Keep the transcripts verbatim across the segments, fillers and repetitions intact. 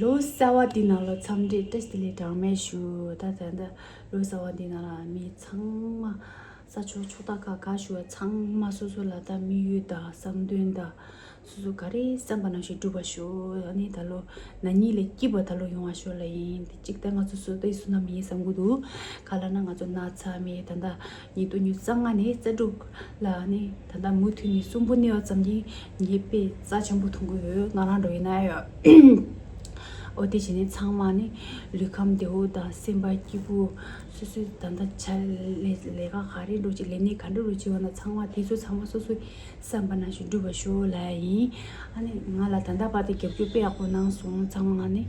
ལོ་གསར་བ་འདི་ནང་ལ་འཚམས་འདྲི་བཀྲ་ཤིས་བདེ་ལེགས་གྲངས་མེད་ཞུ། ད་ད་ད་ལོ་གསར་བ་འདི་ནང་ལ་མི་ཚང་མ་ས་ཕྱོགས་ཕྱོགས་མཐའ་ཁག་ག་བཞུགས་པ་ཚང་མ་སོ་སོ་ལ་ད་དམིགས་ཡུལ་དང་བསམ་དོན་དང་སོ་སོ་ག་རེ་བསམ་པ་ནང་བཞིན་འགྲུབ་པ་ཤོག་ཨ་ནི་ད་ལོ་ན་ནིང་ལས་སྐྱིད་པ་ད་ལོ་ཡོང་བ་ཤོག་ལ་ཡིན། དེ་གཅིག་ད་ང་ཚོ་སུ་དེ་བསོད་ནམས་ཡིན་བསམ་གི་འདུག་ག་ལ་ན་ང་ཚོ་ན་ཚ་མེད། ད་ད་ཉིས་སྟོང་ཉི་ཤུ་རྩ་ལྔ་ནས་རྩ་དྲུག་ལ་ནི་ད་ལྟ་མུ་མཐུད་ནས་གསོན་པོ་གནས་པ་ཙམ་གྱིས་ངས་དཔེ་རྩ་ཆེན་པོ་མཐོང་གི་ཡོད། ང་རང་འགྲོ་ཡིན་ན་ཡོད། ཨོ་དེ་བྱས་ནས་ཚང་མ་ནི་ལུས་ཁམས་བདེ་བོ་དང་སེམས་པ་སྐྱིད་པོ། སོ་སོའི་ད་ལྟ་བྱ་ལས་ལས་ཀ་ག་རེ་འགྲོ་ཅིག་ལས་གནས་ག་འགྲོ་རུ་ཅིག་བ་ན་ཚང་མ་དེ་ཚོ་ཚང་མ་སོ་སོའི་བསམ་པ་ནང་བཞིན་འགྲུབ་པ་ཤོག་ལབ་ཡིན། ཨ་ནི་ང་ལ་ད་ལྟ་བར་དུ་རྒྱབ་སྐྱོར་དཔེ་ཡག་པོ་གནང་སོང་། ཚང་མ་ལ་ནི་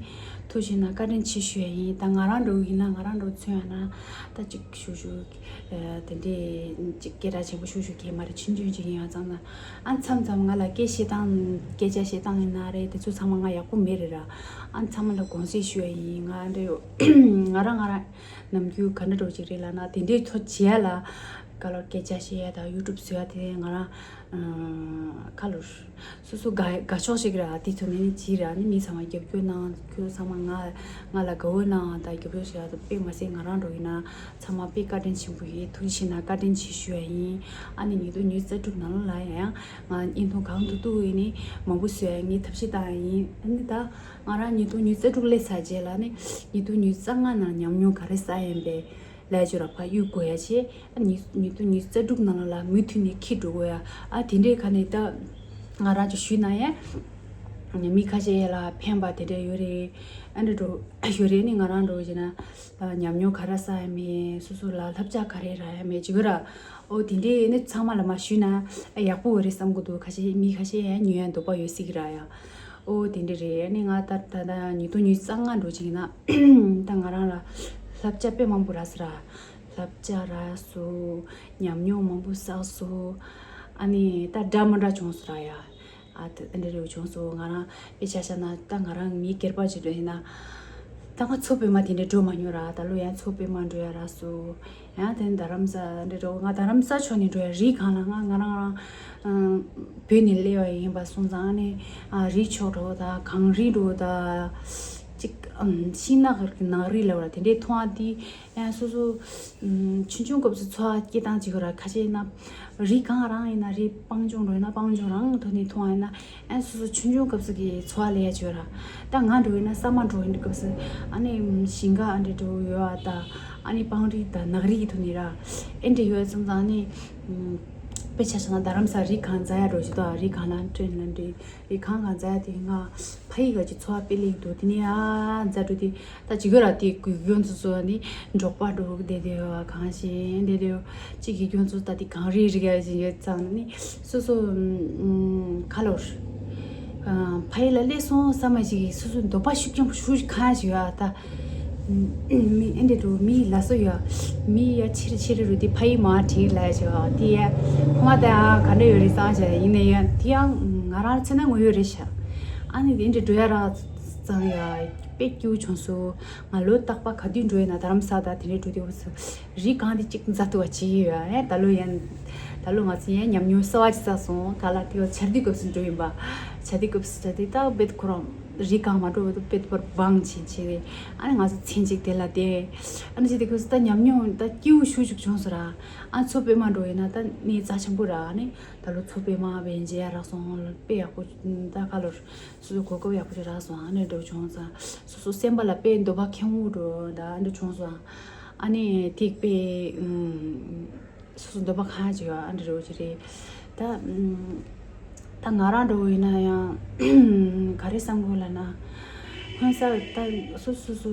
ཐུགས་རྗེ་ཆེ་གནང་བཀའ་དྲིན་ཆེ་ཞུ་ཡ་ཡིན། ད་ང་རང་འགྲོ་གི་ཡིན་ན་ང་རང་འགྲོ་མཚོན་ཡ་ན་ད་ཅིག་ཞུ་ཞུ། ཨ་དེ་འདྲའི་ཅིག་སྐད་གྲགས་ཆེན་པོ་ཞུ་ཞུ་གི་མ་རེད། ཆུང་ཆུང་ཅིག་ཡིན་ཡང་ཙང་ན་ཨ་མཚམས་མཚམས་ང་ལ་སྐད་བཤད་སྟངས་སྐད་ཆ་བཤད་སྟངས་ཡིན་ན་རེད། དེ་ཚོ་ཚང་མ་ང་ཡག་པོ་མེད་རེད་ར། ཨ་ཚང་མ་ལ་དགོངས་སེལ་ཞུ་ཡ་ཡིན། ང་འདྲ་ང་རང་ང་རང་ནམ་རྒྱུན་ག་འདྲ་འགྲོ་ཅིག་རེད་ལབ་ན་དེ་འདྲའི་ཚོ་བྱེད་ཡ་ལ་ག་ལོར་སྐད་ཆ་བཤད་ཡ་དང་ཡུ་ཊུབ་བཟོ་ཡ་དེ་ང་རང་ཁ་ལོར་སོ་སོ་དགའ་དགའ་ཕྱོགས་ཤིག་ར། དེ་ཚོ་ནི་ནི་བྱིས་ར་ནི་མི་ཚང་མ་རྒྱབ་སྐྱོར་གནང་། ཁྱོད་ཚང་མ་ང་ང་ལ་དགའ་བོ་གནང་དང་རྒྱབ་སྐྱོར་བྱེད་ཡ་དང་དཔེ་མ་ཟད་ང་རང་འགྲོ་ཡིན་ན་ཚང་མ་དཔེ་བཀའ་དྲིན་ཆེན་པོ་ཡིན། ཐུགས་རྗེ་ཆེ་གནང་བཀའ་དྲིན་ཆེ་ཞུ་ཡ་ཡིན། ཨ་ནི་ཉིས་སྟོང་ཉི་ཤུ་རྩ་དྲུག་ནང་ལ་ཡང་ང་བརྙན་ཐུང་གང་ཐུབ་ཐུབ་ཡིན་ནི་མང་པོ་བཟོ་ཡ་ངས་ཐབས་ཤེས་བཏང་ཡ་ཡིན། ཨ་ནི་ད་ང་རང་ཉིས་སྟོང་ཉི་ཤུ་རྩ་དྲུག་སླེབས་ཚར་རྗེས་ལ་ནི་ཉིས་སྟོང་ཉི་ཤུ་རྩ་ལྔ་ནང་ཉམས་མྱོང་ག་རེ་བསགས་ཡིན་པས། ལས་སྦྱོར་ར་ཕ་གཡུག་དགོས་ཡ་ཆེ། ཨ་ཉི་ཉིས་སྟོང་ཉི་ཤུ་རྩ་དྲུག་ནང་ལ་མུ་མཐུད་ནས་འཁྱེར་འགྲོ་དགོས་ཡ། ཨ་དེ་འདྲའི་ཁ་ནས་ད་ང་རང་ཚོ་ཞུས་ན་ཡ། མི་ཁ་ཤས་ཡ་ལ་ཕན་པ་དེ་འདྲ་ཡོད་རེད། ཨ་འདྲ་འགྲོ་ཡོད་རེད། ནི་ང་རང་འགྲོ་བྱས་ན་ཉམས་མྱོང་ག་རེ་བསགས་ཡ་མེད། སོ་སོ་ལ་བསླབ་བྱ་ག་རེ་རག་ཡ་མེད་ཅིག་ཡོད་ར། ཨོ་དེ་འདྲའི་ནི་ཚང་མ་ལ་མ་ཞུས་ན་ཡག་པོ་ཡོད་རེད་བསམ་གི་འདུག་ཁ་ཤས་མི་ཁ་ཤས་ཡ་ཉོ་ཡ་འདོད་པ་ཡོད་སྲིད་ཀྱི་ར་ཡ། ཨོ་དེ་འདྲ་རེད། ཨ་ནི་ང་ད་ད་ད་ཉིས་སྟོང་ཉི་ཤུ་རྩ་ལྔ་འགྲོ་ཅིག་ཡིན་ན་ད་ང་རང་ལ་བསླབ་བྱ་དཔེ་མང་པོ་རག་སོང་ར། བསླབ་བྱ་རག་སོང་། ཉམས་མྱོང་མང་པོ་བསགས་སོང་། ཨ་ནི་ད་འདྲ་མི་འདྲ་བྱུང་སོང་ར་ཡ། ཨ་ད་འདྲ་རེ་བྱུང་སོང་། ང་རང་དཔེ་ཆ་བཞག་ན་ད་ང་རང་མི་སྒེར་པ་ཅིག་འདྲ་ཡིན་ན་ད་ང་མཚོ་པདྨ་དེ་འདྲ་འགྲོ་མ་མྱོང་ར། ད་ལོ་ཡང་མཚོ་པདྨ་འགྲོ་ཡ་རག་སོང་། ཡང་དེ་རྡ་རམ་ས་འདྲ་འགྲོ། ང་རྡ་རམ་ས་ཕྱོགས་ནས་འགྲོ་ཡ་རི་སྒང་ལ་ང་ང་རང་རང་ཨ་བོད་ནས་སླེབས་པ་ཡིན་པ་སོང་ཙང་ཨ་ནི་ཨ་རི་ཕྱོགས་འགྲོ་ད་གངས་རི་འགྲོ་ད་ཅིག་ཨམ་ཤིང་ནགས་ཀྱི་ནགས་རི་ལབ་ར་དེ་འདྲའི་མཐོང་བ་དེ་ཡང་སོ་སོ་ཨམ་ཆུང་ཆུང་སྐབས་སུ་འཚོ་བ་སྐྱེལ་སྟངས་ཅིག་ཡོད་ར། ཁ་ཤས་ཡིན་ན་རི་གང་རང་ཡིན་ན་རི་སྤང་ལྗོངས་འགྲོ་ཡིན་ན་སྤང་ལྗོངས་རང་ཐོག་ནས་མཐོང་བ་ཡིན་ན། ཨ་སོ་སོ་ཆུང་ཆུང་སྐབས་སུ་གི་འཚོ་བ་ལས་ཡ་བྱོས་ར། ད་ང་འགྲོ་ཡིན་ན་ས་མ་འགྲོ་ཡིན་སྐབས་སུ་ཨ་ནི་ཞིང་ཁ་ཨ་འདྲ་འགྲོ་ཡོད་ཨ། ད་ཨ་ནི་སྤང་རི་དང་ནགས་རི་གི་ཐོག་ནས་ར་ཨེ་འདྲ་ཡོད་ཙང་ཙང་ཨ་ནི་དཔེ་ཆ་བཞག་ན་རྡ་རམ་ས་རི་གང་འཛེག་ཡ་འགྲོ་བཞིན་དུ་རི་གང་ལ་ཁྲིད་ལ་འདྲི་རི་གང་གང་འཛེག་ཡ་དེ་ང་ཕ་ཡི་ག་ཅིག་འཚོ་བ་སྤེལ་ལེ་འདུག་དེ་ནས་ཨ་འཛེག་འགྲོ་དེ། ད་ཅི་གོ་ར་དེ་གུ་གྱོན་ཚོ་ཚོ་ནི་འབྲོག་པ་འགྲོ་བསྡད་དེ་ཡོད་གང་ཞིག་བསྡད་དེ་ཡོད། ཅིག་གི་གྱོན་ཚོ་ད་དེ་གངས་རི་རི་ག་ཞིག་ཡོད་ཙང་ནི་སོ་སོ་ཁ་ལོར་ཕ་ཡི་ལ་སླེབས་སོང་བསམ་མ་ཞིག་སོ་སོ་འདོད་པ་ཤུགས་ཀྱང་ཤུགས་གང་ཞིག་ཡོད་ད། མི་ཨེ་འདྲ་འགྲོ་མི་ལ་སོ་ཡོད་མི་ཡ་ཆེ་རེ་ཆེ་རེ་རུ་དེ་ཕ་ཡི་མ་བྲིས་ལ་ཞིག་ཡོད་དེ་ཡ་ཁོ་མ་ད་ག་འདྲ་ཡོད་རེད་བསམ་ཞིག་ཡིན་ནའི་ཡ་དེ་ཡང་ང་རང་ཚེ་ན་དངོས་ཡོད་རེད་ཤག་ཨ་ནི་དེ་འདྲ་འགྲོ་ཡ་ར་ཙང་ཡ། དཔེ་སྐྱིད་པོ་བྱུང་སོང་། ང་ལོ་རྟག་པ་ག་དུས་འགྲོ་ཡིན་ན་རྡ་རམ་ས་ད་དེ་འདྲའི་འགྲོ་དུས་སྐབས་སུ་རི་གང་དེ་གཅིག་འཛེག་ཐུབ་པ་བྱེད་ཀྱི་ཡོད་ཨེ། ད་ལོ་ཡང་ད་ལོ་ང་ཚོ་ཡང་ཉམས་མྱོང་གསར་བ་ཅིག་བསགས་སོང་། ག་ལ་དེ་བ་ཆར་དུས་སྐབས་སུ་འགྲོ་ཡིན་པ། ཆར་དུས་སྐབས་སུ་ཆར་དུས་ད་དཔེ་ཁོ་རང་རི་གང་མ་འགྲོ་བ་དུ་དཔེ་པར་བང་ཆེན་ཆེ་རེད། ཨ་ནི་ང་ཚོ་མཚན་གཅིག་དེ་ལ་བསྡད། ཨ་ནི་བྱེད་དུས་སྐབས་སུ་ད་ཉམས་མྱོང་ད་སྐྱིད་པོ་ཤུགས་ཤུགས་བྱུང་སོང་ར། ཨ་མཚོ་པདྨ་འགྲོ་ཡིན་ན་ད་གནས་རྩ་ཆེན་པོ་ར། ཨ་ནི་ད་ལོ་མཚོ་པདྨ་བན་ཇེ་ཡ་རག་སོང་དཔེ་ཡག་པོ་ད་ག་ལོར། སོ་སོ་གོ་སྐབས་ཡག་པོ་ཞིག་རག་སོང་། ཨ་ནི་འགྲོ་བྱུང་ཙང་སོ་སོ་སེམས་པ་ལ་དཔེ་འདོད་པ་ཁེངས་པོ་འགྲོ་ད་ཨ་འགྲོ་བྱུང་སོང་། ཨ་ནི་ཐིག་དཔེ་སོ་སོ་འདོད་པ་གང་ཅིག་ཡོད་ཨ་འགྲོ་རོགས་ཅིག་རེད་ད། ད་ང་རང་འགྲོ་ཡིན་ན་ཡང་ག་རེ་བསམ་དགོས་ལབ་ན། ཁོང་ས་ད་སོ་སོ་སོ་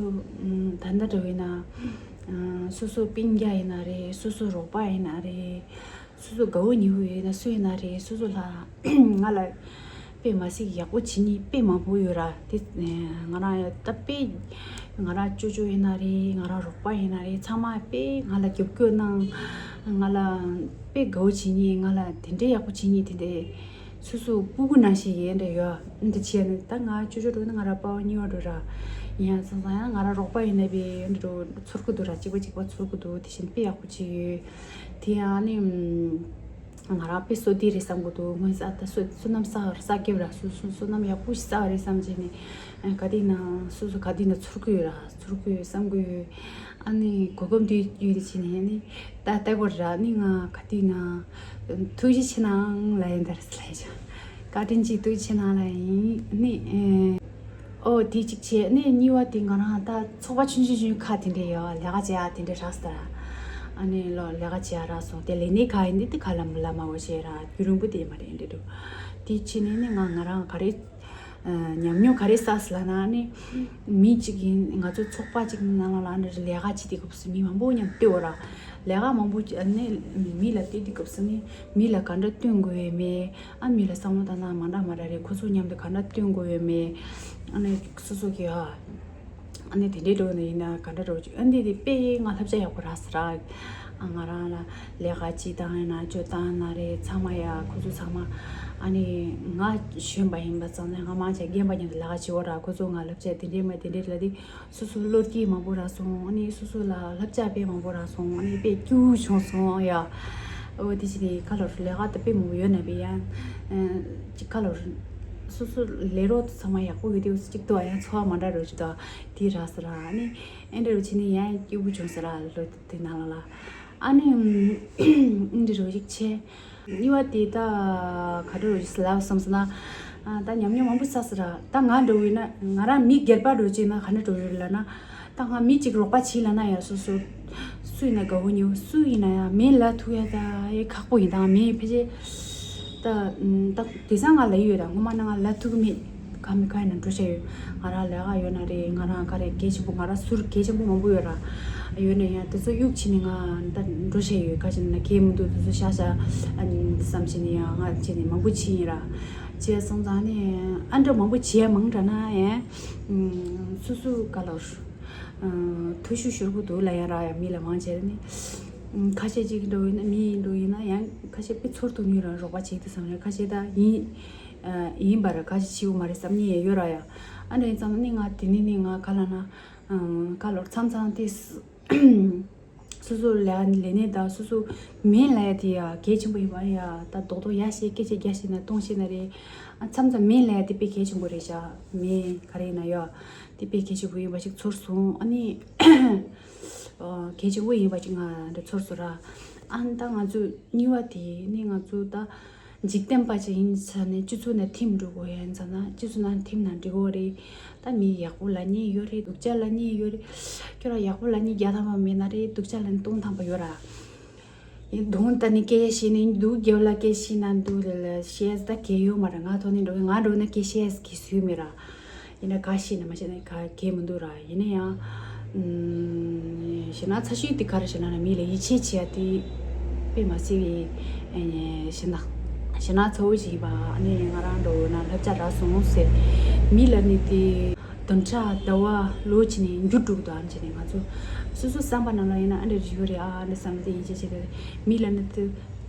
ད་ལྟ་འགྲོ་ཡིན་ན་སོ་སོ་སྤུན་ཀྱག་ཡིན་ན་རེད། སོ་སོ་རོགས་པ་ཡིན་ན་རེད། སོ་སོ་དགའ་བོ་ཉེ་བོ་ཡོད་ན་སུ་ཡིན་ན་རེད། སོ་སོ་ལ་ང་ལ་དཔེ་མ་སྲིད་ཡག་པོ་བྱེད་ནི་དཔེ་མང་པོ་ཡོད་ར། དེ་ང་རང་ཡ་ད་དཔེ་ང་རང་ཅོ་ཅོ་ཡིན་ན་རེད། ང་རང་རོགས་པ་ཡིན་ན་རེད། ཚང་མ་དཔེ་ང་ལ་རྒྱབ་སྐྱོར་གནང་། ང་ལ་དཔེ་དགའ་བོ་བྱེད་ནི་ང་ལ་དེ་འདྲའི་ཡག་པོ་བྱེད་ནི་དེ་འདྲའི་སོ་སོ་སྤུ་གུ་ནང་བཞིན་ཡིན་འདྲ་ཡོད། འདི་བྱས་ནས་ད་ང་ཅོ་ཅོ་འགྲོ་ན་ང་རང་པ་ཕ་གཉིས་པ་འགྲོ་ར། ཡིན་ཡང་སང་སང་ཡང་ང་རང་རོགས་པ་ཡིན་ན་དཔེ་འདྲ་ཚོར་གི་འདུག་ར། གཅིག་པ་གཅིག་པ་ཚོར་གི་འདུག་དེ་བཞིན་དཔེ་ཡག་པོ་བྱེད་ཡོད། དེ་ཡང་ནི། ང་རང་དཔེ་བསོད་བདེ་རེད་བསམ་གྱི་འདུག་སྔོན་བསགས་ད་བསོད་བསོད་ནམས་བསགས་བསགས་ཀྱི་ཡོད་ར། བསོད་བསོད་བསོད་ནམས་ཡག་པོ་ཞིག་བསགས་རེད་བསམ་བྱས་ནས། ཨ་ག་དེ་ན་སོ་སོ་ག་དེ་ན་ཚོར་གི་ཡོད་ར། ཚོར་གི་ཡོད་བསམ་གི་ཡོད། ཨ་ནི་གོ་སྐབས་འདི་ཡོད་དེ་བྱས་ནས་ནི་ད་ལྟ་བར་ར་ནི་ང་ག་དེ་ན་ཐུགས་རྗེ་ཆེ་གནང་ལ་ཡིན་ད་རེད་ལ་ཡིན། བཀའ་དྲིན་ཆེ་ཐུགས་རྗེ་ཆེ་གནང་ལ་ཡིན་ནི། ཨོ་དེ་གཅིག་བྱས་ནས་གཉིས་པ་དེ་ང་རང་ད་ཚོགས་པ་ཆུང་ཆུང་ཆུང་ཁ་དེ་འདྲས་ཡོད་ལས་ཀ་བྱེད་ཡ་དེ་འདྲས་རག་སོང་། ཨ་ནི་ལོ་ལས་ཀ་བྱེད་ཡ་རག་སོང་། དེ་ལས་གནས་ཁ་ཡིན་དེ་དེ་ཁ་ལ་མ་ལ་མ་བོ་བྱེད་ར་རྒྱུན་རིང་པོ་དེ་མ་རེད་འདྲས་འདུག་དེ་བྱས་ནས་ནི་ང་ང་རང་ག་རེ་ཉམས་མྱོང་ག་རེ་བསགས་ལ་ན་ནི་མི་གཅིག་ཡིན་ང་ཚོ་ཚོགས་པ་གཅིག་ནང་ལ་ལ་ནི་ལས་ཀ་བྱེད་དེ་སྐབས་སུ་མི་མང་པོ་མཉམ་ལྟོས་འོ་ར། ལས་ཀ་མང་པོ་ནི་མི་ལ་ལྟོས་དེ་སྐབས་སུ་ནི་མི་ལ་ག་འདྲ་སྟོན་དགོས་ཡོད་མེད། ཨ་མི་ལ་བསམ་བློ་བཏང་ན་མ་འདྲ་མ་འདྲ་རེད། ཁོ་ཚོ་མཉམ་དུ་ག་འདྲ་སྟོན་དགོས་ཡོད་མེད། ཨ་ནི་སོ་སོ་གི་ཨ་ཨ་ནི་དེ་འདྲའི་འགྲོ་ནི་ཡིན་ན་ག་འདྲ་འགྲོ་ཅིག་ཨ་འདི་དེ་དཔེ་ང་བསླབ་བྱ་ཡག་པོ་རག་སོང་ར། ཨ་ང་རང་ལ་ལས་ཀ་ཅི་བཏང་ཡིན་ན་སྤྱོད་སྟངས་ན་རེད། ཚང་མ་ཡ་ཁོ་ཚོ་ཚང་མ་ཨ་ནི་ང་གཞོན་པ་ཡིན་པ་ཙང་ནས་ང་མང་ཆེ་རྒན་པ་མཉམ་དུ་ལས་ཀ་བྱེད་འོ་ར། ཁོ་ཚོ་ང་བསླབ་བྱ་དེ་འདྲའི་མ་དེ་འདྲའི་ལ་དེ། སོ་སོ་བློ་སྐྱེད་མང་པོ་རག་སོང་། ཨ་ནི་སོ་སོ་ལ་བསླབ་བྱ་དཔེ་མང་པོ་རག་སོང་། ཨ་ནི་དཔེ་སྐྱིད་པོ་བྱུང་སོང་ཡ། ཨོ་དེ་བྱས་ནས་ཁ་ལོ་ལས་ཀ་དེ་དཔེ་མང་པོ་ཡོད་ན་དཔེ་ཡང་ཅིག་ཁ་ལོ་སོ་སོ་ལས་རོགས་དེ་ཚང་མ་ཡག་པོ་ཡོད་དེ་གཅིག་ཏུ་ཡང་ཚོར་བ་མ་འདྲ་རོ་ཅིག་ཏུ་དེ་རག་སོང་ར། ཨ་ནི་ཨེ་འདྲ་རུ་བྱས་ནས་ཡང་སྐྱིད་པོ་བྱུང་སོང་ར་ལོ་དེ་ནང་ལ་ལ། ཨ་ནི་ཨེ་འདྲ་རུ་ཅིག་བྱས། གཉིས་པ་དེ་ད་ག་འདྲ་རེད་ལབ་བསམ་སོང་ན། ཨ་ད་ཉམས་མྱོང་མང་པོ་བསགས་སོང་ར། ད་ང་འདྲ་བོ་ཡིན་ན་ང་རང་མི་སྒེར་པ་འདྲ་བོ་ཅིག་ན་ག་འདྲ་འདྲ་བོ་ཡོད་ལབ་ན། ད་ང་མི་གཅིག་རོགས་པ་བྱེད་ལབ་ན་ཡང་སོ་སོ་སུ་ཡིན་ན་དགའ་བོ་ཉེ་བོ་སུ་ཡིན་ན་ཡང་མི་ལབ་ཐུབ་ཡ་ད་ཡ་ཁག་པོ་ཡིན། ད་ང་མི་ཕལ་ཆེར་ད་ད་དེང་སང་ང་ལབ་ཡོད་ར། སྔོན་མ་ན་ང་ལབ་ཐུབ་ཀྱི་མེད། ཁ་མི་ཁ་ཡིན་ན་འགྲོ་བྱས་ཡོད། ང་རང་ལས་ཀ་ཡོད་ན་རེད། ང་རང་ག་རེ་གལ་ཆེན་པོ་ང་རང་ཟུར་གལ་ཆེན་པོ་མང་པོ་ཡོད་ར། ཡོད་ན་ཡང་དེ་ཚོ་གཡུག་བྱས་ནས་ང་ད་འགྲོ་བྱས་ཡོད། ག་ཅི་ན་གལ་མི་འདུག་དེ་ཚོ་ཤ་ཤ་ཨ་ནི་བསམ་བྱས་ནས་ཡང་ང་བྱས་ནས་མང་པོ་བྱས་ཡིན་ར། བྱས་སོང་ཙང་ནས་ཨ་འདྲ་མང་པོ་བྱས་མང་དྲགས་ན་ཡང་སོ་སོ་ག་ལོར་ཐུ་ཤུ་ཤུར་པོ་འདུག་ལ་ཡང་ར་ཡང་མི་ལ་མང་བྱས་ནས་ཁ་ཤས་ཅིག་འགྲོ་ཡིན་ན་མི་ཡིན་འགྲོ་ཡིན་ན་ཡང་ཁ་ཤས་དཔེ་ཚོར་ཐུབ་ནི་ར་རོགས་པ་བྱེད་དུ་བསམ་རེད། ཁ་ཤས་ད་ཡིན། ཡིན་པར་ག་ཞིག་བྱིའུ་མ་རེད་བསམ་ཉེ་ཡ་ཡོད་ར་ཡ། ཨ་འདྲ་ཡིན་ཙང་ནི་ང་དེ་ནི་ནི་ང་ག་ལ་ན་ག་ལོར་མཚམས་མཚམས་དེ་སོ་སོ་ལས་ལས་གནས་དང་སོ་སོ་མིན་ལ་ཡ་དེ་ཡ་གལ་ཆེན་པོ་ཡིན་པ་ཡ། ད་རྡོག་རྡོག་ཡ་བཤད་སྐད་ཆ་རྒྱ་བཤད་ན་སྟོང་བཤད་ན་རེད། ཨ་མཚམས་མཚམས་མིན་ལ་ཡ་དེ་དཔེ་གལ་ཆེན་པོ་རེད་ཤག་མིན་ག་རེ་ཡིན་ན་ཡ་དེ་དཔེ་གལ་ཆེན་པོ་ཡིན་པ་ཞིག་ཚོར་སོང་། ཨ་ནི། གལ་ཆེན་པོ་ཡིན་པ་ཅིག་ང་འདྲ་ཚོར་སོང་ར། ཨ་ནི་ད་ང་ཚོ་གཉིས་པ་དེ་ནི་ང་ཚོ་ད་འཇིག་རྟེན་པ་ཅིག་ཡིན་ས་ནས་སྤྱི་ཚོགས་ནང་ཐིམ་འགྲོ་དགོས་ཡིན་ཙང་ན་སྤྱི་ཚོགས་ནང་ཐིམ་ན་འགྲིག་གོ་རེད། ད་མི་ཡག་པོ་ལབ་མཁན་ཡོད་རེད། སྡུག་ཅག་ལབ་མཁན་ཡོད་རེད། ཁྱོད་རང་ཡག་པོ་ལབ་མཁན་བརྒྱ་ཐམ་པ་མེད་ན་རེད། སྡུག་ཅག་ལབ་མཁན་སྟོང་ཐམ་པ་ཡོད་ར། ཡིན་གདོང་ལྟ་ནས་སྐད་ཆ་བཤད་ནས་འདུག་རྒྱབ་ལ་སྐད་ཆ་བཤད་ན་འདུག་ལ་ལ་བཤད་ད་གལ་ཡོད་མ་རེད། ང་ཐོག་ནས་འགྲོ་གི་ང་འགྲོ་ན་སྐད་ཆ་བཤད་གི་སུས་མེད་ར། ཡིན་ན་ག་ཤེས་ན་མ་ཤེས་ན་ག་གལ་མི་འདུག་ར། ཡིན་ན་ཡང་ཨུམ་ཞེ་ན་ཚ་ཤོས་དེ་ག་རེ་ཞེ་ན་ན་མི་ལ་ཡིད་ཆེས་བྱེད་ཡ་དེ་དཔེ་མ་སྲིད་པའི་ཨེ་ཞེ་ན་ཞེ་ན་ཚ་བོ་ཞིག་ཡིན་པ། ཨ་ནི་ང་རང་འགྲོ་འོ་ན་བསླབ་བྱ་རག་སོང་ཟེར། མི་ལ་ནི་དེ་བདུན་ཕྲག་ཟླ་བ་ལོ་བྱས་ནས་འགྱུར་འགྲོ་གི་འདུག་ཨ་ནི་བྱས་ནས་ང་ཚོ་སོ་སོ་བསམ་པ་ནང་ལ་ཡིན་ན་ཨ་འདྲ་ཞིག་ཡོད་རེད། ཨ་འདྲ་བསམ་སྟེ་ཡིད་ཆེས་བྱེད་དེ་མི་ལ་ནི་དེ་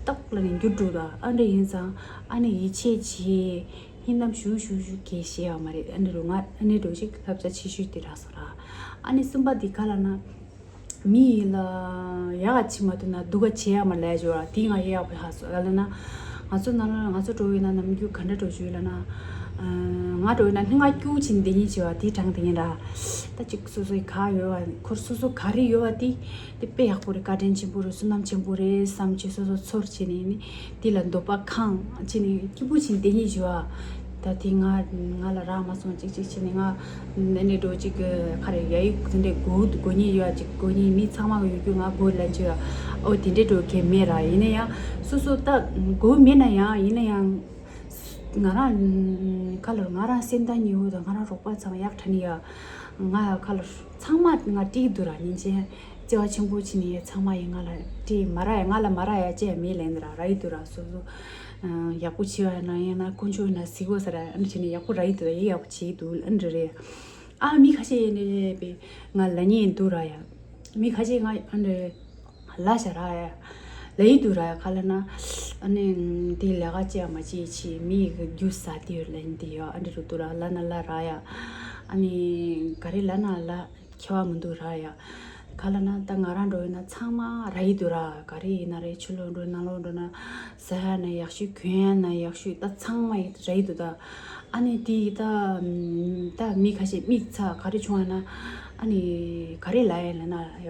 ཏོག་ལ་ནི་འགྱུར་འགྲོ་གི་འདུག་ཨ་འདྲ་ཡིན་ཙང་ཨ་ནི་ཡིད་ཆེས་བྱེད། ཧིན་ནམ་ཞུ་ཞུ་ཞུ་གེ་ཤེས་ཡ་མ་རེད། ཨ་ནི་རུ་ང་ཨ་ནི་རུ་ཞིག་བསླབ་བྱ་ཆེ་ཤོས་དེ་རག་སོང་ར། ཨ་ནི་གསུམ་པ་འདི་ག་ལ་ན། མི་ཡི་ལ་ཡག་ག་ཆི་མ་ཐུབ་ན་སྡུག་ག་ཆེ་ཡ་མ་ལས་ཞོ་ར། དེ་ང་ཡག་པོ་ཧ་སོ་ག་ལ་ན། ང་ཚོ་ནང་ལ་ང་ཚོ་འགྲོ་ཡོད་ན་ནམ་རྒྱུན་ག་འདྲ་འགྲོ་ཞུ་ལ་ན། ང་འགྲོ་ཡོད་ན་སྙིང་ག་སྐྱུག་ཆེན་དེ་ཉིད་ཆེ་བ་དེ་དྲང་དེ་ཉིད་ར། ད་ཅིག་སོ་སོའི་ག་ཡོད་བ་ཁོར་སོ་སོ་ག་རེ་ཡོད་བ་དེ། དེ་དཔེ་ཡག་པོ་རེད། བཀའ་དྲིན་ཆེན་པོ་རེད། བསོད་ནམས་ཆེན་པོ་རེད་བསམ་བྱས་སོ་སོ་ཚོར་བྱས་ནས་ནི་དེ་ལ་འདོད་པ་ཁེངས་བྱས་ནས་སྐྱིད་པོ་བྱས་ནས་དེ་ཉིད་ཞུ་བ། ད་དེ་ང་ང་ལ་རག་མ་སོང་། ཅིག་ཅིག་བྱས་ནས་ང་ནི་ནི་འགྲོ་ཅིག་ག་རེ་ཡ་ཡིག་དེ་འདྲས་གོ་གོ་ཉིད་ཡོད་ཅིག་གོ་ཉིད་མི་ཚང་མ་གི་ཡོད་རྒྱུ་ང་གོ་ལ་འཇུ་བ། ཨོ་དེ་འདྲས་འགྲོ་གལ་མེད་ར། ཡིན་ན་ཡང་སོ་སོ་ད་གོ་མེད་ན་ཡང་ཡིན་ན་ཡང་ང་རང་ཁ་ལོར་ང་རང་སེམས་ཐག་ཉེ་བོ་དང་ང་རང་རོགས་པ་ཚང་མ་ཡག་ཁྲ་ནི་ཡ་ང་ཁ་ལོར་ཚང་མ་ང་བཀྲིས་འདུག་ར། ཉིན་ཅན། བརྩེ་བ་ཆེན་པོ་བྱས་ནས་ཚང་མ་ཡིས་ང་ལ་སྤྲད་མ་རག་ཡ། ང་ལ་མ་རག་ཡ་ཅེས་མེད་ལན་ར་ར་ཡི་འདུག་ར། སོ་སོ་ཡག་པོ་བྱས་པ་ན་ཡང་ན་དཀོན་མཆོག་ན་གཟིགས་གོ་ས་ར། ཨ་ནི་བྱས་ནས་ཡག་པོ་ར་ཡི་འདུག་ར། ཡི་ཡག་པོ་བྱས་འདུག་ཨ་ནི་རེད། ཨ་མི་ཁ་ཤས་ཡིན་ནི་རེད་པས་ང་ལ་ཉེ་འདུག་ར་ཡ། མི་ཁ་ཤས་ང་ཨ་ནི་ལ་ཤ་ར་ཡ། ལ་ཡི་འདུག་ར་ཡ། ག་ལ་ན་ཨ་ནི་དེ་ལས་ཀ་ཅེས་མ་ཅེས་ཆེ་མི་གི་རྒྱུ་ས་དེ་ལན་དེ་ཡ་ཨ་འདྲ་རུ་འདུག་ར། ལ་ན་ལ་ར་ཡ། ཨ་ནི་ག་རེ་ལ་ན་ལ། ཁྱད་པར་མི་འདུག་ར་ཡ། ག་ལ་ན་ད་ང་རང་འགྲོ་ཡིན་ན་ཚང་མ་ར་ཡི་འདུག་ར། ག་རེ་ཡིན་ན་རེད། ཕྱི་ལོགས་འགྲོ་ནང་ལོགས་འགྲོ་ན་ཟ་ཡ་ན་ཡག་ཤོས་གོན་ཡ་ན་ཡག་ཤོས་ད་ཚང་མ་ར་ཡི་འདུག་ད། ཨ་ནི་དེ་ད་ད་མི་ཁ་ཤས་མིག་ཚ་ག་རེ་བྱུང་བ་ན་ཨ་ནི་ག་རེ་ལ་ཡ་ལ་ན་ཡ་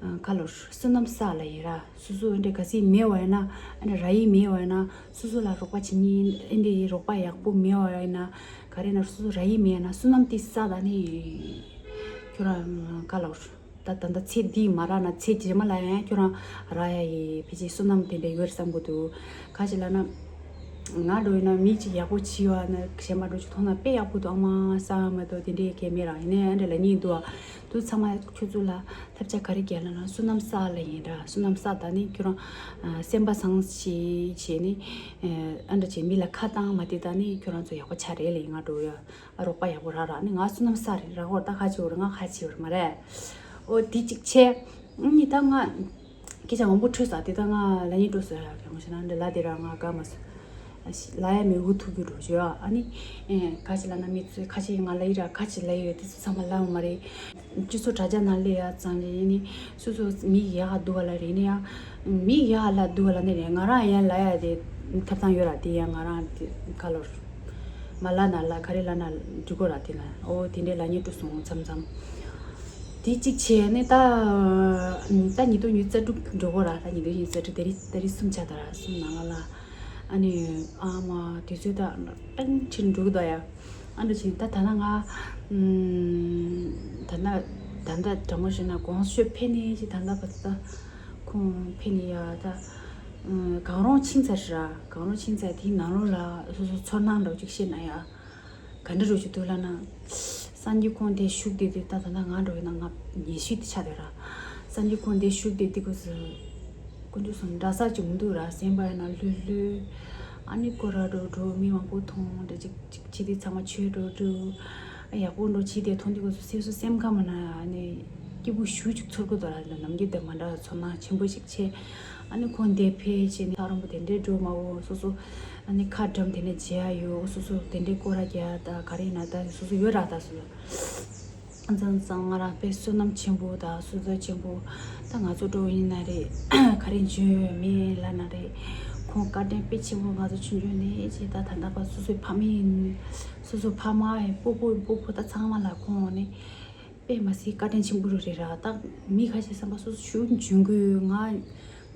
ག་ལོ་བསོད་ནམས་བསགས་ལ་ཡིན་ར། སོ་སོ་འདྲ་ག་ཚིག་མེད་བ་ཡིན་ན་ཨ་ནི་ར་ཡི་མེད་བ་ཡིན་ན་སོ་སོ་ལ་རོགས་པ་བྱེད་མཁན་ཨ་འདྲའི་རོགས་པ་ཡག་པོ་མེད་བ་ཡིན་ན་ག་རེ་ན་སོ་སོ་ར་ཡི་མེད་ན་བསོད་ནམས་དེ་བསགས་ད་ནི་ཁྱོད་རང་ག་ལོ་ད་ད་ད་ཚེ་འདི་མ་རག་ན་ཚེ་རྗེས་མ་ལ་ཡང་ཁྱོད་རང་རག་ཡ་ཡི་ཕལ་ཆེར་བསོད་ནམས་དེ་འདྲ་ཡོད་བསམ་གི་འདུག་ག་ཅི་ལ་ན་ང་འགྲོ་ཡིན་ན་མི་གཅིག་ཡག་པོ་བྱས་བ་ན་གཞན་པ་འགྲོ་ཅིག་མཐོང་ན་དཔེ་ཡག་པོ་འདུག་ཨ་མ་བསམ་མ་གཏོགས་དེ་འདྲའི་གལ་མེད་ར། ཡིན་ནའི་ཨ་འདྲ་ལ་ཉིན་འདུག་ཨ། དུ་ཚང་མ་ཁྱོད་ཚོ་ལ་ཐབས་ཆག་ག་རེ་རྒྱག་ལ་ན་བསོད་ནམས་བསགས་ལ་ཡིན་ར། བསོད་ནམས་བསགས་ད་ནི་ཁྱོད་རང་ཨ་སེམས་པ་བཟང་ཞིག་བྱས་ནི་ཨ་འདྲ་བྱས་མི་ལ་ཁ་བཏང་མ་དེ་ད་ནི་ཁྱོད་རང་ཚོ་ཡག་པོ་ཆགས་རེད་ལ་ཡིན། ང་འགྲོ་ཡ་ཨ་རོགས་པ་ཡག་པོ་རག་ར། ནི་ང་བསོད་ནམས་བསགས་རེད་ར། འོ་ད་ཁ་ཆེ་བར་ང་ཁ་ཆེ་བར་མ་རེད། འོ་དེ་གཅིག་བྱས་ནི་ད་ང་སྐད་ཆ་མང་པོ་འཕྲོས་ས་དེ་ད་ང་ལ་ཉིན་འགྲོ་ཟེར་ཡ་གང་ཞེ་ན་འདི་ལ་དེ་ར་ང་དགའ་མ་སོང་། ལ་ཡ་མི་འུ་ཐུག་གི་འགྲོ་བྱོས་ཨ་ནི། ཁ་ཆེ་ལ་ན་མི་ཚོས་ཁ་ཆེ་ང་ལ་ཡི་ར་ཁ་ཆེ་ལ་ཡི་ར་དེ་ཚོ་ཚང་མ་ལ་ཡོང་མ་རེད། སྤྱི་ཚོགས་དྲ་རྒྱ་ནང་ལས་ཡ་ཙང་ལས་ཡིན་ནི་སོ་སོ་མི་ཡག་ག་འདུག་ག་ལ་རེད་ནི་ཡ། མི་ཡག་ག་ལ་འདུག་ག་ལ་ནི་རེད། ང་རང་ཡ་ལ་ཡ་དེ་ཐབ་ཐང་ཡོད་ར། དེ་ཡ་ང་རང་དེ་ག་ལོར་མ་ལ་ན་ལ་ག་རེ་ལ་ན་འགྲིག་གོ་ར། དེ་ན་འོ་དེ་འདྲའི་ལ་ཉེ་དུ་སོང་མཚམས་མཚམས་དེ་གཅིག་བྱས་ནི་ད་ད་ཉིས་སྟོང་ཉི་ཤུ་རྩ་དྲུག་འགྲོ་གོ་ར། ད་ཉིས་སྟོང་ཉི་ཤུ་རྩ་དྲུག་དེ་རིང་ད་རིང་གསུམ་ཆ་ད་ར་གསུམ་ནང་ལ་ལ་ཨ་ནི་ཨ་མ་དུས་ཚོད་ད་ཏན་ཕྱིན་འགྲོ་གི་འདུག་ཡ། ཨ་འདྲ་བྱས་ད་ད་ན་ང་ད་ན་ད་ད་དྲང་མོ་བཤད་ན་གོང་ཞུས་ཕེ་ནི་ཅི་ད་ད་བ་ད་ཁོང་ཕེ་ནི་ཡ་ད་གང་རུང་ཕྱིན་ཚར་ར། གང་རུང་ཕྱིན་ཚར་དེའི་ནང་ལོགས་ལ་སོ་སོ་ཚོར་སྣང་འདྲ་བོ་ཅིག་བཤད་ན་ཡ། ག་འདྲ་རུ་ཞིག་འདུག་ལབ་ན། སངས་རྒྱས་ཁོང་དེ་བཞུགས་དེ་དེ་ད་ད་ད་ང་འགྲོ་ཡིན་ན་ང་ཉེ་ཤོས་དེ་ཆགས་དེ་ར། སངས་རྒྱས་ཁོང་དེ་བཞུགས་དེ་དེ་གོ་ཟེར། དཀོན་མཆོག་གསུམ་འདྲ་ས་ཅིག་མི་འདུག་ར། སེམས་པ་ཡིན་ན་ལྷོད་ལྷོད། ཨ་ནི་སྐོར་ར་འགྲོ་འགྲོ་མི་མང་པོ་མཐོང་འདྲ་ཅིག་ཅིག་ཅི་དེ་ཚང་མ་ཆོས་འགྲོ་འགྲོ། ཡག་པོ་འགྲོ་ཅི་དེ་མཐོང་དེ་གོ་ཟེར་སོ་སེམས་ཁམས་ན་ཨ་ནི་སྐྱིད་པོ་ཞུ་ཅིག་ཚོར་གོ་དོ་ར། ནམ་རྒྱུན་དེ་མ་འདྲ་ཚོར་སྣང་ཆེན་པོ་ཞིག་ཆེ། ཨ་ནི་ཁོང་འདས་ཕེབས་བྱས་ནས་ཐག་རིང་པོ་དེ་འདྲའི་འགྲོ་མ་འོ་སོ་སོ། ཨ་ནི་ཁ་འགྲམ་དེ་ནས་མཇལ་ཡ་ཡོད་སོ་སོ་དེ་འདྲའི་སྐོར་ར་རྒྱག་ད་ག་རེ་ཡིན་ན་ད་སོ་སོ་ཡོད་ར་ད་སོ་སོ། ཙང་ཙང་ང་རང་དཔེ་བསོད་ནམས་ཆེན་པོ་ད་སོ་སོ་ཆེན་པོ་ད་ང་ཚོ་འགྲོ་ཡིན་ན་རེད་ག་རེ་འཇོན་ཡོད་མེད་ལ་ན་རེད། ཁོང་བཀའ་དྲིན་དཔེ་ཆེན་པོ་ང་ཚོ་ཆུང་ཆུང་ནས་ཅི་ད་ད་ལྟ་བ་སོ་སོའི་ཕ་མ་ཡིན་སོ་སོ་ཕ་མ་ཡིན་སྤོ་བོ་ཡིན་སྤོ་བོ་ད་ཚང་མ་ལ་ཁོང་ནས། དཔེ་མ་སྲིད་བཀའ་དྲིན་ཆེན་པོ་རེད་ར། ད་མི་ཁ་ཤས་བསམ་པ་སོ་སོ་ཞུ་འཇོན་གི་ང་ང་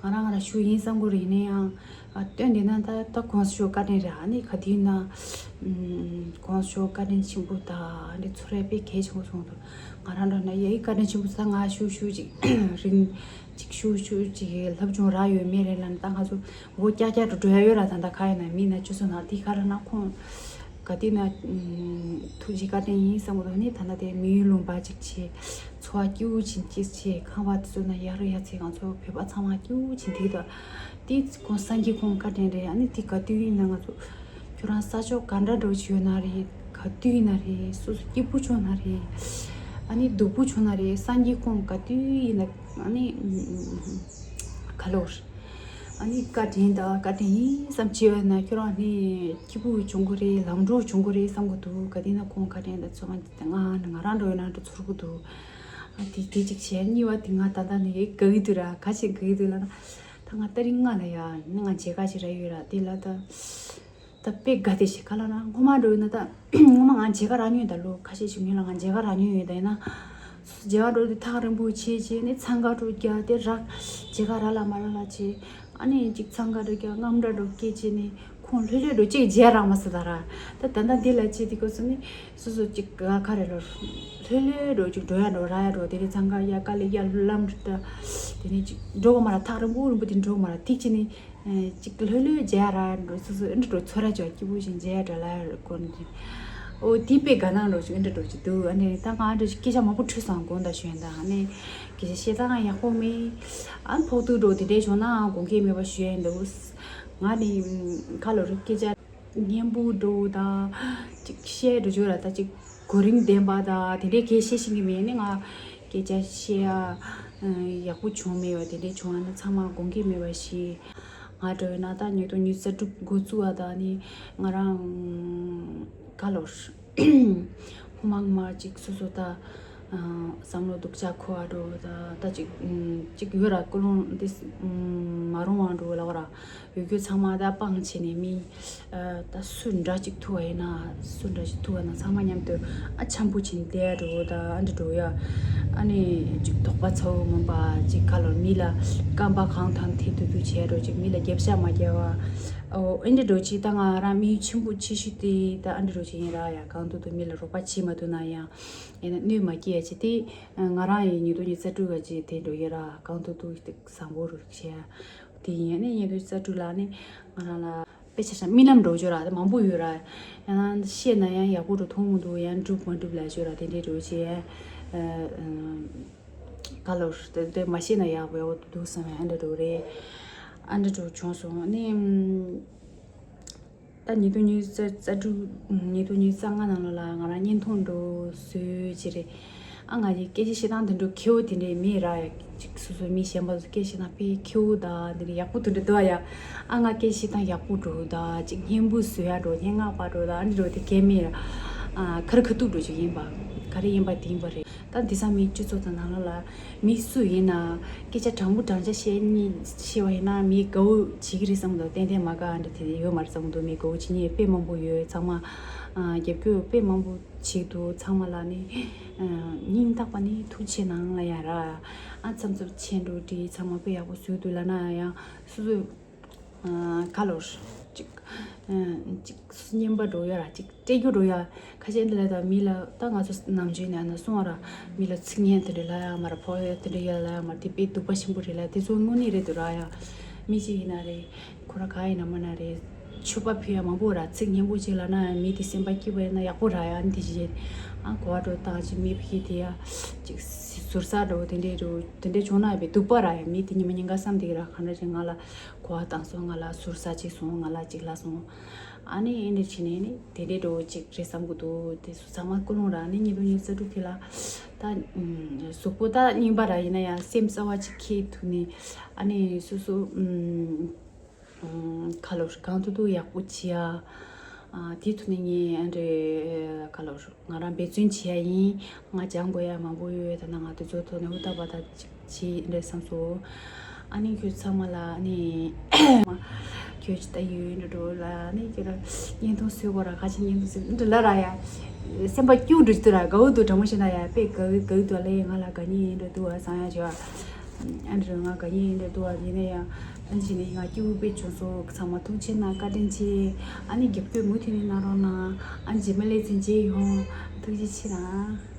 རང་ང་རང་ཞུ་ཡིན་བསམ་གི་རེད། ཡིན་ན་ཡང་ཨ་སྟོན་དེ་ན་ད་ད་གོང་ས་མཆོག་བཀའ་དྲིན་ར། ཨ་ནི་ག་དུས་ན་ཨམ་གོང་ས་མཆོག་བཀའ་དྲིན་ཆེན་པོ་ད་འདི་ཚོ་ར་དཔེ་གལ་ཆེན་པོ་སོང་འདུག་ང་རང་འདྲ་ན་ཡ་ཡི་བཀའ་དྲིན་ཆེན་པོ་ད་ང་ཞུ་ཞུ་ཅིག་རིང་ཅིག་ཞུ་ཞུ་ཅིག་སློབ་སྦྱོང་རག་ཡོད་མེད་རེད་ལ་ད་ང་ཚོ་མགོ་ཀྱག་ཀྱག་ཏུ་འགྲོ་ཡ་ཡོད་ར། ད་ད་ཁ་ཡིན་ན་མི་ན་ཅི་སོང་ན་དེ་ག་ར་ན་ཁོང་ག་དུས་ན་ཐུགས་རྗེ་བཀའ་དྲིན་ཡིན་བསམ་གི་འདུག་ནི་ད་ལྟ་དེ་མི་ཡུལ་ལུང་པ་ཅིག་བྱས། འཚོ་བ་སྐྱིད་པོ་ཅིག་སྐྱིད་ཆེ། ཁང་པ་དེ་ཚོ་ན་ཡག་རུ་ཡག་ཚེ་ང་ཚོ་བོད་པ་ཚང་མ་སྐྱིད་པོ་ཅིག་འདུག་ད་དེ་ཁོང་སངས་རྒྱས་ཁོང་བཀའ་དྲིན་རེད། ཨ་ནི་དེ་ག་དུས་ཡིན་ན་ང་ཚོ་ཁྱོད་རང་ས་ཕྱོགས་ག་འདྲ་འགྲོ་ཆེ་ཡོད་ན་རེད། ག་དུས་ཡིན་ན་རེད། སོ་སོ་སྐྱིད་པོ་བྱུང་ན་རེད། ཨ་ནི་སྡུག་པོ་བྱུང་ན་རེད། སངས་རྒྱས་ཁོང་ག་དུས་ཡིན་ན་ཨ་ནི་ག་ལོར། ཨ་ནི་བཀའ་དྲིན་དང་བཀའ་དྲིན་ཡིན་བསམ་བྱས་ཡོད་ན་ཁྱོད་རང་ནི་སྐྱིད་པོ་བྱུང་གི་རེད། ལམ་འགྲོ་བྱུང་གི་རེད་བསམ་གི་འདུག་ག་དུས་ན་ཁོང་བཀའ་དྲིན་དང་ཚོ་ང་ང་རང་འགྲོ་ཡོད་ན་འགྲོ་ཚོར་གི་འདུག་ཨ་དེ་དེ་གཅིག་བྱས། གཉིས་པ་དེ་ང་ད་ལྟ་ནས་དགའ་གི་འདུག་ར། ག་ཞིག་དགའ་གི་འདུག་ལབ་ན། ད་ང་ཏ་རིག་ལྔ་ལ་ཡ་ནི་ང་མཇལ་ཁ་ཞིག་རག་ཡོད་ར། དེ་ལ་ད་ད་དཔེ་དགའ་དེ་ཞིག་ག་ལབ་ན་སྔོན་མ་འགྲོ་ཡོད་ན་ད་སྔོན་མ་ང་མཇལ་ཁ་རག་མྱོང་ཡོད། ད་ལོ་ཁ་ཤས་ཤིག་སྔོན་ལ་ང་མཇལ་ཁ་རག་མྱོང་ཡོད། ད་ཡིན་ན་སོ་སོ་མཇལ་ཁ་འགྲོ་དུས་ཐག་རིང་པོ་བྱས་བྱས་ནས་འཚང་ཁ་འགྲོ་རྒྱག་དེ་རག་མཇལ་ཁ་རག་ལ་མ་རག་ལ་བྱས། ཨ་ནི་ཅིག་འཚང་ཁ་འགྲོ་རྒྱག་རྔམ་སྒྲ་འགྲོ་སྐད་བྱས་ནས། ཁོང་ལྷོད་ལྷོད་འགྲོ་གཅིག་མཇལ་རག་མ་སོང་ད་ར། ད་ད་ལྟ་འདི་ལ་ཅི་དེ་གོ་སོང་ནི་སོ་སོ་གཅིག་ག་ཁ་རེ་ལོར་ལྷོད་ལྷོད་འགྲོ་གཅིག་འགྲོ་ཡ་འགྲོ་ར་ཡ་འགྲོ་དེ་རེ་འཚང་ཁ་ཡ་དཀའ་ལས་ཡ་ལམ་ད་དེ་ནས་གཅིག་འགྲོ་གོ་མ་ར། ཐག་རིང་པོ་རིང་པོ་དེ་འགྲོ་མ་ར་ཐིག་ཅི་ནི་གཅིག་ལྷོད་ལྷོད་མཇལ་ཡ་ར་འགྲོ་སོ་སོ་ཨེ་འདྲ་འགྲོ་ཚོར་ར་ཅོ་སྐྱིད་པོ་ཞིག་མཇལ་ཡ་འགྲོ་ལ་ཡ་གོ་ནི་དེ་ཨོ་དེ་དཔེ་དགའ་སྣང་འགྲོ་ཅིག་ཨེ་འདྲ་འགྲོ་ཅིག་འདུག་ཨ་ནི་ད་ང་འདྲ་ཞིག་སྐད་ཆ་མང་པོ་འཁྲུལ་སོང་དགོངས་དག་ཞུ་ཡིན་ད་ཨ་ནི། སྐད་ཆ་བཤད་སྟངས་ཡག་པོ་མེད། ཨ་ཕོག་ཐུག་འགྲོ་དེ་འདྲའི་བྱུང་ན་དགོངས་འགལ་མེད་པ་ཞུ་ཡ་ཡིན་འདུག་ང་ནི་ཁ་ལོ་རི་སྐད་ཆ་སྙན་པོ་འགྲོ་དང་ཅིག་བཤད་འགྲོ་རྒྱུ་ར་ད་ཅིག་གོ་རིམ་ལྡན་པ་དང་དེ་འདྲའི་སྐད་བཤད་ཤེས་ཀྱི་མེད་ནི་ང་སྐད་ཆ་བཤད་ཡ་ཡག་པོ་བྱུང་མེད་པ་དེ་འདྲའི་བྱུང་བ་ན་ཚང་མ་དགོངས་འགལ་མེད་པ་ཞིག་ང་འགྲོ་ཡོད་ན་ད་ཉིས་སྟོང་ཉི་ཤུ་རྩ་དྲུག་འགོ་བཙུགས་པ་དང་ནི་ང་རང་ཁ་ལོ་རི། ཧུ་མང་མ་ཅིག་སོ་སོ་ད་ བསམ་བློ་སྡུག་ཅག་འཁོར་བ་འགྲོ། ད་ད་ཅིག་ཅིག་ཡོད་ར། ཀུན་སློང་འདི་མ་རུང་བ་འགྲོ་ལབ་ར། ཡོད་རྒྱུ་ཚང་མ་ད་སྤང་བྱས་ནས་མི་ད་སུ་འདྲ་ཅིག་ཐུག་པ་ཡིན་ན། སུ་འདྲ་ཅིག་ཐུག་པ་ན་ཚང་མ་མཉམ་དུ་ཨ་འཆམ་པོ་བྱས་ནས་བསྡད་འགྲོ། ད་ཨ་འདྲ་འགྲོ་ཡ། ཨ་ནི་ཅིག་དོགས་པ་ཚ་བོ་མིན་པ་ཅིག་ག་ལོར་མི་ལ་སྐམ་པ་གང་ཐམ་ཐེ་ཐུ་ཐུ་བྱས་འགྲོ། ཅིག་མི་ལ་རྒྱབ་ཤ་མ་རྒྱབ་པ། ཨོ་ཨ་འདྲ་འགྲོ་ཅིག་ད་ང་རང་མི་ཆེན་པོ་ཆེ་ཤོས་དེ་ད་ཨ་འདྲ་འགྲོ་ཅིག་ཡིན་ར་ཡ། གང་ཐུབ་ཐུབ་མི་ལ་རོགས་པ་བྱེད་མ་ཐུབ་ན་ཡང་ཡིན་ན་གནོད་མ་སྐྱེལ་ཡ་ཅིག་དེ། ང་རང་ཡི་ཉིས་སྟོང་ཉི་ཤུ་རྩ་དྲུག་ག་ཅིག་དེ་འགྲོ་ཡི་ར། གང་ཐུབ་ཐུབ་དེ་བཟང་པོ་རུ་བྱས་ཡ། དེ་ཡིན་ཡ་ནི་ཉིས་སྟོང་ཉི་ཤུ་རྩ་དྲུག་ལ་ནི་ང་རང་ལ་དཔེ་ཆ་ཤ་རྨི་ལམ་འགྲོ་རྒྱུ་ར་དེ་མང་པོ་ཡོད་ར། ཡང་ན་ཤེས་ན་ཡང་ཡག་པོ་འགྲོ་མཐོང་མི་འདུག་ཡང་འགྲུབ་མ་འགྲུབ་ལ་ཞུ་ར། དེ་འདྲའི་འགྲོ་བྱས་ཡ། ག་ལོར་དེ་དེ་མ་ཤེས་ན་ཡག་པོ་ཡག་པོ་འདུག་བསམ་ཡ་ཨ་འདྲ་འགྲོ་རེད། ཨ་འདྲ་འགྲོ་བྱུང་སོང་ནི། ད་ཉིས་སྟོང་ཉི་ཤུ་རྩ་དྲུག་ཉིས་སྟོང་ཉི་ཤུ་རྩ་ལྔ་ནང་ལོགས་ལ་ང་རང་བརྙན་ཐུང་འགྲོ་བཟོས་བྱས་རེད། ཨ་ང་ཡི་སྐད་ཆ་བཤད་སྟངས་དེ་འདྲ་ཁེ་བོ་དེ་འདྲས་མེད་ར། ཡ་ཅིག་སོ་སོ་མི་གཞན་པ་ཚོ་སྐད་བཤད་སྟངས་དཔེ་ཁེ་བོ་ད་དེ་འདྲ་ཡག་པོ་དེ་འདྲ་འདུག་ཡ། ཨ་ང་སྐད་བཤད་སྟངས་ཡག་པོ་འགྲོ་ད་ཅིག་སྙན་པོ་བཟོ་ཡ་འགྲོ། སྙན་ངག་པ་འགྲོ་ད་ཨ་འདྲ་འགྲོ་དེ་གལ་མེད་ར། ཨ་ཁ་རི་ཁ་ཐུག་འགྲོ་ཅིག་ཡིན་པ། ག་རེ་ཡིན་པ་དེ་ཡིན་པ་རེད། ད་འདི་ས་མི་སྤྱི་ཚོགས་དང་ནང་ལོགས་ལ་མི་སུ་ཡིན་ན་སྐད་ཆ་དྲང་པོ་དྲང་བཞག་བཤད་ཉིད་བཤད་པ་ཡིན་ན་མི་དགའ་བོ་བྱེད་ཀྱི་རེད་བསམ་གི་འདུག་ཏན་ཏན་མ་དགའ་འདྲ་དེ་ཡོད་མ་རེད་བསམ་གི་འདུག་མི་དགའ་བོ་བྱེད་ཉིད་དཔེ་མང་པོ་ཡོད། ཚང་མ་ཨ་རྒྱབ་སྐྱོར་དཔེ་མང་པོ་བྱེད་འདུག་ཚང་མ་ལ་ནི་ཨ་སྙིང་ཐག་པ་ནས་ཐུགས་རྗེ་ཆེ་གནང་ལབ་ཡ་ར། ཨ་འཚམས་འཚམས་མཆན་འགྲོ་འདི་ཚང་མ་དཔེ་ཡག་པོ་བཟོས་འདུག་ལབ་ན་ཡང་སོ་སོས་ཨ་ག་ལོར་ཅིག་ཨ་ཅིག་སུ་སྙན་པ་འགྲོ་ཡ་ར། ཅིག་སྤྲད་རྒྱུ་འགྲོ་ཡ། ཁ་ཤས་འདི་ལ་ད་མི་ལ་ད་ང་ཚོ་ནམ་རྒྱུན་ནས་ཨ་ན་སོང་བ་ར། མི་ལ་ཚིག་ངན་དེ་འདྲ་ལབ་ཡ་མ་ར། ཕོ་ཡ་དེ་འདྲ་ཡ་ལབ་ཡ་མ་ར། དེ་དཔེ་སྡུག་པ་ཆེན་པོ་རེད་ལ། དེ་ཚོ་དངོས་གནས་རེད་འདུག་ར་ཡ། མི་གཅིག་ཡིན་ན་རེད། ཁོ་ར་ག་ཡིན་ན་མ་ན་རེད། མཆོད་པ་ཕུལ་ཡ་མང་པོ་ར། ཚིག་སྙན་པོ་ཅིག་ལབ་ན་མི་དེ་སེམས་པ་སྐྱིད་པ་ཡིན་ན་ཡག་པོ་ར་ཡ། འདི་ཞིག་ཨ་གོ་བ་འགྲོ་བཏང་ཅིག་མི་ཕི་དེ་ཡ་ཅིག་ཟུར་ཟ་འགྲོ་དེ་འདྲས་འགྲོ་དེ་འདྲས་བྱུང་ན་ཡ་དཔེ་སྡུག་པ་ར་ཡ། མི་དེ་ཉི་མ་ཉིན་ག་བསམ་དེ་གི་ར། ག་འདྲ་ཅིག་ང་ལ་གོ་བ་བཏང་སོང་། ང་ལ་ཟུར་ཟ་ཅིག་སོང་། ང་ལ་ཅིག་ལབ་སོང་། ཨ་ནི་ཨེ་འདྲ་བྱས་ནས་ནི་དེ་འདྲའི་འགྲོ་ཅིག་རེད་བསམ་གི་འདུག་དེ་ཚོ་ཚང་མ་ཀུན་སློང་ར། ནི་ཉིས་སྟོང་ཉི་ཤུ་རྩ་དྲུག་དེ་ལ་ད་གཟུགས་པོ་ད་རྙིང་པ་ར་ཡིན་ན་ཡང་སེམས་གསར་བ་ཅིག་འཁྱེར་ཐུབ་ནས། ཨ་ནི་སོ་སོ་ཁ་ལོ་གང་ཐུབ་ཐུབ་ཡག་པོ་བྱེད་ཡ། དེ་ཐུབ་ནས་ངས་ཨ་འདྲ་ག་ལོ་ང་རང་འབད་བརྩོན་བྱེད་ཡ་ཡིན། ང་སྦྱང་དགོས་ཡ་མང་པོ་ཡོད། ད་ནང་ང་དེ་ཚོ་ཐོག་ནས་ཧུར་ཐག་པ་ད་ཅིག་བྱེད་འདྲ་བསམ་སོང་། ཨ་ནི་ཁྱོད་ཚང་མ་ལ་ཨ་ནི་ཁྱོད་ཅི་ལྟ་ཡོད་འགྲོ་འགྲོ་ལ་ཨ་ནི་ཁྱོད་ལ་བརྙན་ཐུང་བཟོས་དགོས་ར། ཁ་ཆེ་བརྙན་ཐུང་བཟོས་འདྲ་ལ་ར་ཡ། སེམས་པ་སྐྱིད་འགྲོ་ཅི་ལྟ་ར། དགའ་བོ་འདུག་དྲང་མོ་བཤད་ན་ཡ་དཔེ་དགའ་དགའ་འདུག་ལེ། ང་ལ་དགའ་ཉེ་འདྲ་འདུག་ཨ་བསམ་ཡ་བྱོས། ཨ་འདྲ་ང་དགའ་ཉེ་འདྲ་འདུག་ཨ། ཡིན་ན་ཡང་ཨ་ནི་ནི་ང་སྐྱིད་པོ་དཔེ་བྱུང་སོང་། ཚང་མ་ཐུགས་རྗེ་གནང་། བཀའ་དྲིན་ཆེ། ཨ་ནི་རྒྱབ་སྐྱོར་མུ་མཐུད་ནས་གནང་རོགས་གནང་། ཨ་ནི་རྗེས་མ་ལས་ཚན་མཇལ་ཡོང་། ཐུགས་རྗེ་ཆེ་གནང་།